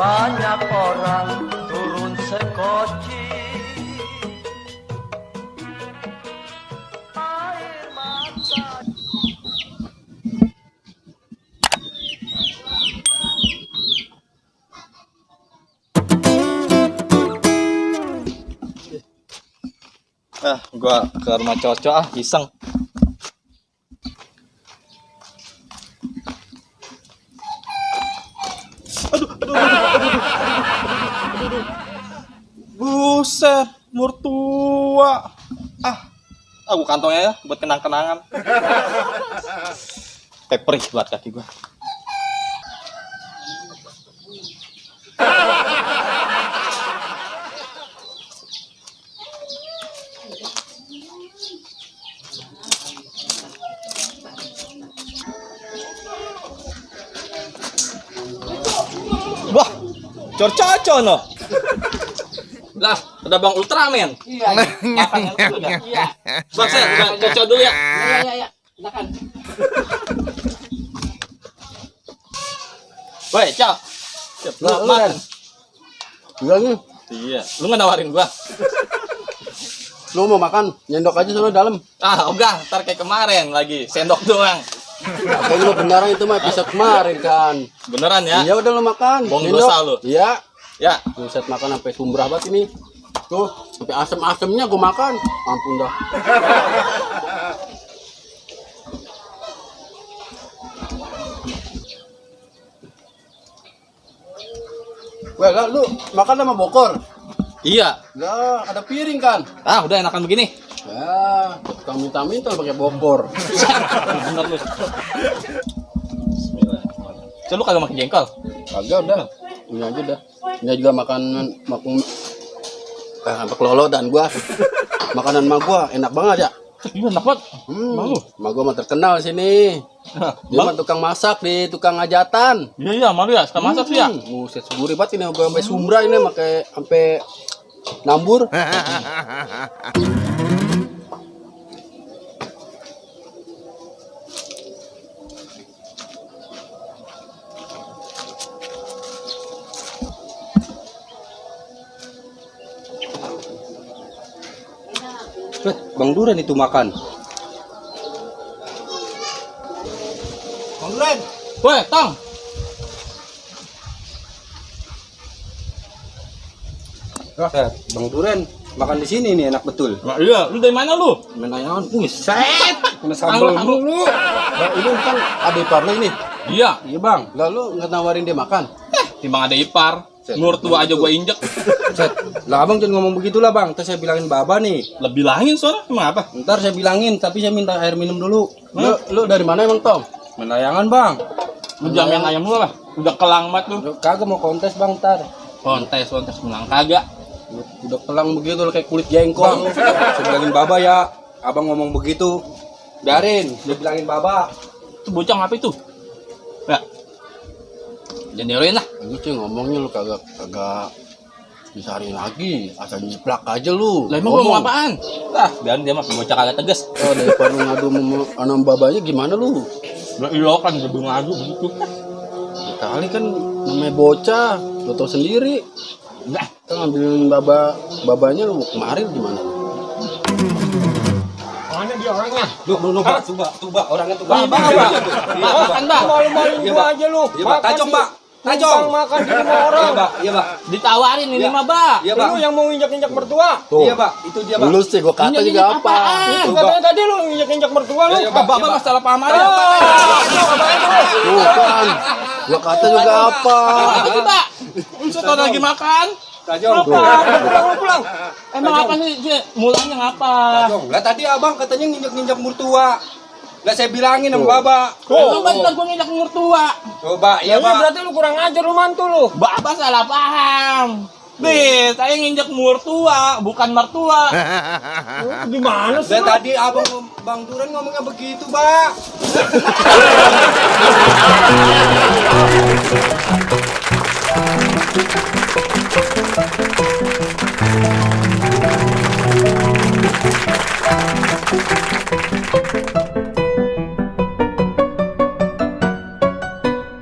banyak orang turun sekoci. Air mata. Gua ke rumah cocok iseng. Buset, mertua. Gua kantongnya ya buat kenang-kenangan. Perih buat kaki gua. Wah, cocok no. Lah, ada Bang Ultraman. Iya. Makan yang dulu dah. Iya. Bang, saya udah cocok dulu ya. Iya. Silakan. Woi, Cok. Lu makan. Bilangnya, Iya, lu nggak nawarin gua. lu mau makan, nyendok aja sana dalam. Ogah, ntar kayak kemarin lagi, sendok doang. Kayaknya lu beneran itu mah episode kemarin kan. Beneran ya? Iya udah lu makan. Bohong nyendok. dosa lu. Iya. Ya. Buset makan sampai sumbrah banget ini. Tuh, sampai asem-asemnya gua makan. Ampun dah. Wah, lah, lu makan sama bokor. Iya. Lah, ada piring kan? Udah enakan begini. Ya, tukang minta-minta pakai bokor. Bener lu. Bismillahirrahmanirrahim. Lu kagak makan jengkol? Kagak udah. Ini aja dah. Ini juga makanan apa kelolo dan gua. Makanan mak gua enak banget ya. Iya, enak banget. Mau. Mak gua mah terkenal sini. Dia mah tukang masak di tukang hajatan. Iya, malu ya, suka masak sih ya. Buset seguri banget ini gua sampai sumbra ini pakai sampai nambur. Bang Duren itu makan. Bang Duren. Woi, Tong. Bang Duren makan di sini nih enak betul. Nah, iya, lu dari mana lu? Menayangan buset. Kena sambal dulu. Nah, ini kan ada ipar lo ini. Iya. Iya bang. Lalu nggak nawarin dia makan? Timbang ada ipar, mertua aja gua injek. Set. Lah abang jangan ngomong begitulah bang. Ntar saya bilangin baba nih. Lah bilangin soalnya, emang apa? Ntar saya bilangin, tapi saya minta air minum dulu. Lu dari mana emang Tong? Menayangan bang. Lu jamin ayam lu lah. Udah kelang banget lu. Lu kagak mau kontes bang ntar. Kontes menang kagak. Udah kelang begitu lu kayak kulit jengkol. Saya bilangin baba ya. Abang ngomong begitu. Biarin, dia bilangin baba. Itu bocah ngapa itu? Ya. Jangan diaroin lah. Lu cuy ngomongnya lu kagak disaring lagi, asal nyeplak aja lu. Lah emang ngomong apaan? Biarin dia mah bocah kagak tegas. Oh, daripada lu ngadu sama anak babanya gimana lu? Lah iya kan lebih ngadu begitu. Kali kan namanya bocah, lu tau sendiri. Lah, Kita ngambilin babanya lu kemarin gimana? Mana dia orangnya? Lu tuba orangnya tuba. makan bang. Malu-maluin gua aja lu. Tajong, Pak. Tajong makan di rumah orang. Iya, Pak. Ditawarin ini mah, Bak. Iya, Lu yang mau injak-injak mertua. Iya, Pak. Itu dia, Pak. Lu sih gua kata Injak-injak juga apa? apaan? Itu katanya tadi lu injak-injak mertua lu. Bapak masalah paham aja. Tuh kan. Gua kata juga apa? Apa sih, Pak? Unsur lagi makan. Tajong. Pulang. Emang apa sih? Mulanya ngapa? Lah tadi abang katanya nginjak-nginjak mertua. Lah saya bilangin sama baba. Emang bentar gue nginjak mertua. Coba, Iya, berarti lu kurang ajar lu mantu lu. Bapak salah paham. Nih, saya nginjak mertua, bukan mertua. Gimana sih? Dan tadi abang Bang Duren ngomongnya begitu, Pak.